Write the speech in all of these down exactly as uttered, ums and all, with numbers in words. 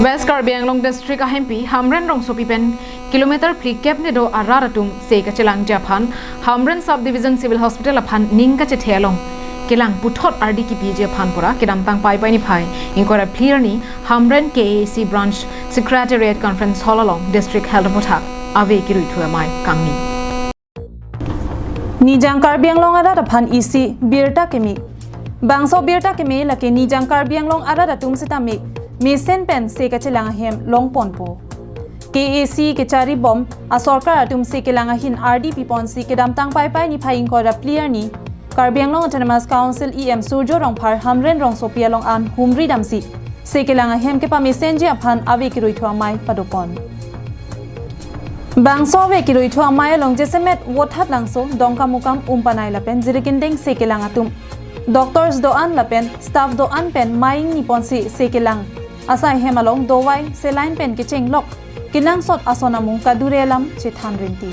West Karbi Anglong District ahempi Hamren rongsopi pen kilometer phlikep nedo arat atum se kachelangji aphan Hamren Sub Division Civil Hospital aphan ning kachethe along kelang puthot ardi kipiji aphan pura kedamtang Paipai niphai ingkoi ra phli arni Hamren K A A C Branch Secretariat Conference Hall along District Health aphuthak ave kiruithu amei kangni. Nijang Karbi Anglong arat aphan isi birta keme. Bangso birta keme lake Nijang Karbi Anglong arat atum sitame mesen pen se kachelang ahem longponpo. K A A C kechari bom asorkar atum se kelang ahin ardi piponsi kedamtang Paipai niphai ingkoi ra phli arni Karbi Anglong Autonomous Council E M Surjo Rongphar Hamren rongsopi along an humri damsi se kelang ahem kepamesenji aphan ave kiruithu amei padopon. Bangso ave kiruithu amei along jasemet Vothatlangso, Dongkamukam, Umpanai lapen Jirikinding se kelang atum doctors do-an lapen staff do-an pen mei ingniponsi se kelang asai hem along dovai, saline pen kechenglok, kenangsot ason amung kadure alam chethan rinti.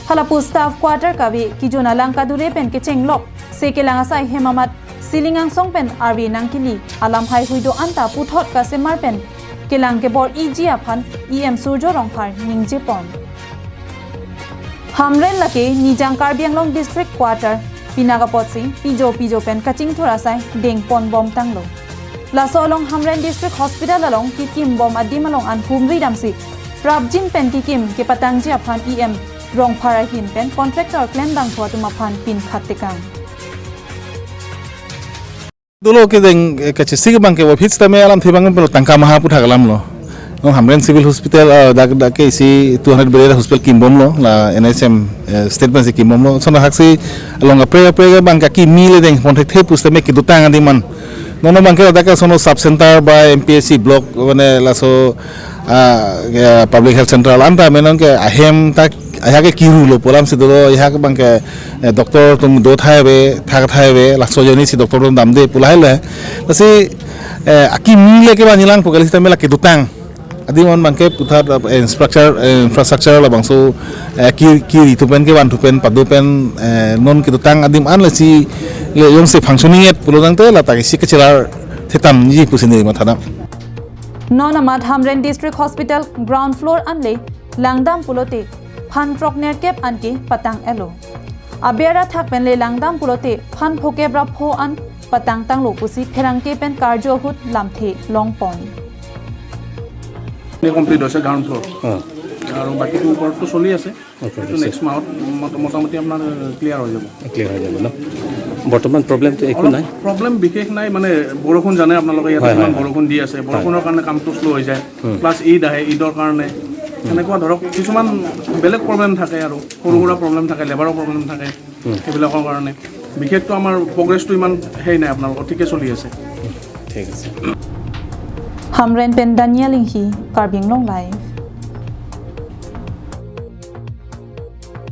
Halapu staff quarter kave kijun alang kadure pen kechenglok se kelang asai hem amat ceiling angsong pen arve nangkili alam haihui do-an ta puthot kasemar pen kelang kebor-iji aphan E M Surjo Rongphar ningjepon. Hamren lake Nijang Karbi Anglong District quarter, pinak apotsi pijo pijo pen kachingthur asai dengpon bomtanglo. Laso along Hamren District Hospital along kikim bom adim along an humri damsi prapjin pen kikim kepatangji aphan E M Rongphar ahin pen contractor klembangphu atum aphan pinkhat tekang. Dolo kedeng, eh, kachisi ke bang ke wapit sitame alamthe bang pelo tangka maha aputhak alamlo. Non Hamren Civil Hospital, ah, dak, dak ke isi two hundred bed hospital kimbomlo, la N H M, eh, statement si kimbomlo. Sono haksi along apre apre ke bang ke kimi le dengpon thekthe pusitame kedotang adim an. Nono bang ke dak ke sono sub center ba M P H C block mane laso, ah, ya, public health center anta menon ke ahem tak ayak ke kirulo pu alamsi dolo, ayak bang ke, eh, doctor atum do thai ave, thak thai ave, laso ajoine si doctor atum damde pu lahai le. Lasi, eh, akimi le ke bang nilangpo kali sitame la kedotang adim an bang ke puthot, eh, infrastructure, eh, infrastructure labangso, eh, ki, kiri thupen kevan thupen pado pen, eh, non kedotang adim an lasi le jongsi functioning et pulo tangte la ta isi kachelar thetamji pusi neli mathadam. Non amat Hamren District Hospital ground floor an le langdam pulote phan throk nerkep anke patang-etlo. Aber athak pen le langdam pulote phan phokep ra pho an patangtanglo pusi pherangke pen karju ahut lamthe longpon. এনে কমপ্লিট হৈছে ground floor. অ। আৰু বাকীটো ওপৰতটো চলি আছে। অ'কে, এইটো ঠিক আছে। নেক্সট মাহত মোটা-, মোটামুটি আপোনাৰ ক্লিয়াৰ হৈ যাব। ক্লিয়াৰ হৈ যাব ন? বৰ্তমান প্ৰব্লেমটো একো অলপ নাই? প্ৰব্লেম বিশেষ নাই, মানে বৰষুণ জানে আপোনালোকে, ইয়াতে হয়, কিমান হয়, হয়। বৰষুণ দি আছে, হয়। বৰষুণৰ কাৰণে কামটো শ্ল' হৈ যায়। হুম। প্লাছ ঈদ আহে, ঈদৰ কাৰণে হুম। এনেকুৱা ধৰক কিছুমান বেলেগ প্ৰব্লেম থাকে আৰু সৰু সুৰা হুম। প্ৰব্লেম থাকে, লেবাৰৰ প্ৰব্লেম থাকে, হুম। সেইবিলাকৰ কাৰণে। বিশেষকৈ আমাৰ প্ৰগ্ৰেছটো ইমান হেৰি নাই, আপোনালোকৰ ঠিকে চলি আছে। ঠিক আছে। Hamren pen Daniel Inghi, Karbi Anglong Live.